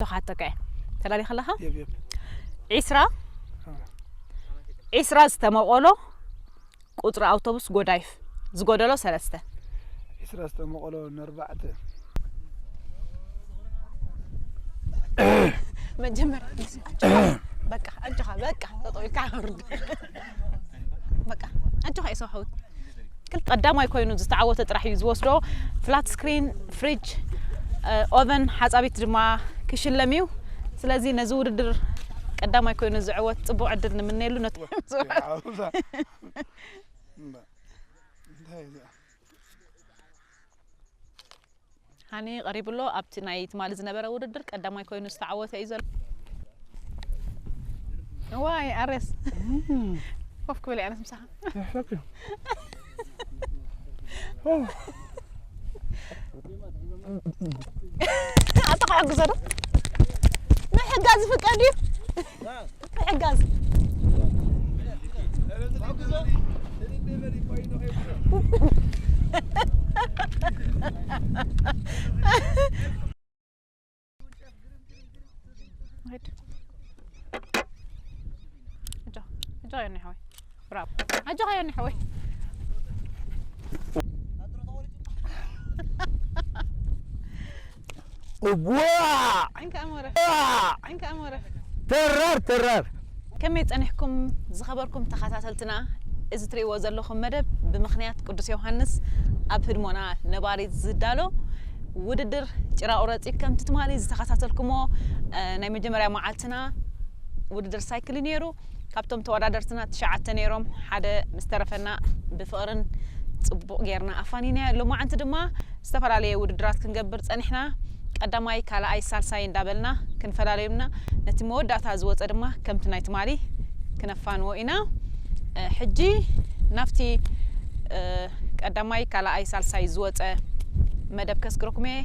ተኻተከ ተላሊ ከለኻ የብ የብ። ዒስራ ዒስራ ዝተመቐሎ ቁጽሪ ኣውቶቡስ ጎዳይፍ ዝጎደሎ ሰለስተ። ዒስራ ዝተመቐሎ ነርባዕተ። መጀመርያ በቃ ኣጆኻ በቃ ጠጠው ኢልካ ኣውርድ። በቃ ኣጆኻ ኢሳው ሓወይ። ክል ቀዳማይ ኮይኑ ዝተዓወተ ጥራሕ እዩ ዝወስዶ። ፍላት ስክሪን፣ ፍሪጅ፣ ኦቨን፣ ሓጻቢት ድማ ክሽለም እዩ። ስለዚ ነዚ ውድድር ቀዳማይ ኮይኑ ዝዕወት ጽቡቕ ዕድል ንምነየሉ ነቲ ሃኒ ቀሪቡ ኣሎ። ኣብቲ ናይ ትማሊ ዝነበረ ውድድር ቀዳማይ ኮይኑ ዝተዓወተ እዩ ዘሎ። ዋይ ኣሬስ ኮፍ ክብል ኣነስ ምሳኻ ኣቶ ክሕግዞ ዶ ምሕጋዝ ዝፍቀድ እዩ። ምሕጋዝ ኣጆኻ ዮኒ ሓወይ። ተራር ተራር። ከመይ ጸኒሕኩም ዝኸበርኩም ተኸታተልትና? እዚ ትርእይዎ ዘለኹም መደብ ብምኽንያት ቅዱስ ዮሃንስ ኣብ ህድሞና ነባሪት ዝዳሎ ውድድር ጭራ ቁረጺ ከምቲ ትማሊ ዝተኸታተልኩሞ ናይ መጀመርያ መዓልትና ውድድር ሳይክል ነይሩ። ካብቶም ተወዳደርትና ትሽዓተ ነይሮም፣ ሓደ ምስ ተረፈና ብፍቕርን ጽቡቕ ጌርና ኣፋኒና። ሎማዓንቲ ድማ ዝተፈላለየ ውድድራት ክንገብር ጸኒሕና። ቀዳማይ፣ ካልኣይ፣ ሳልሳይ እንዳበልና ክንፈላለዩና፣ ነቲ መወዳእታ ዝወጸ ድማ ከምቲ ናይ ትማሊ ክነፋንዎ ኢና። ሕጂ ናብቲ ቀዳማይ፣ ካልኣይ፣ ሳልሳይ ዝወጸ መደብ ከስግረኩም እየ።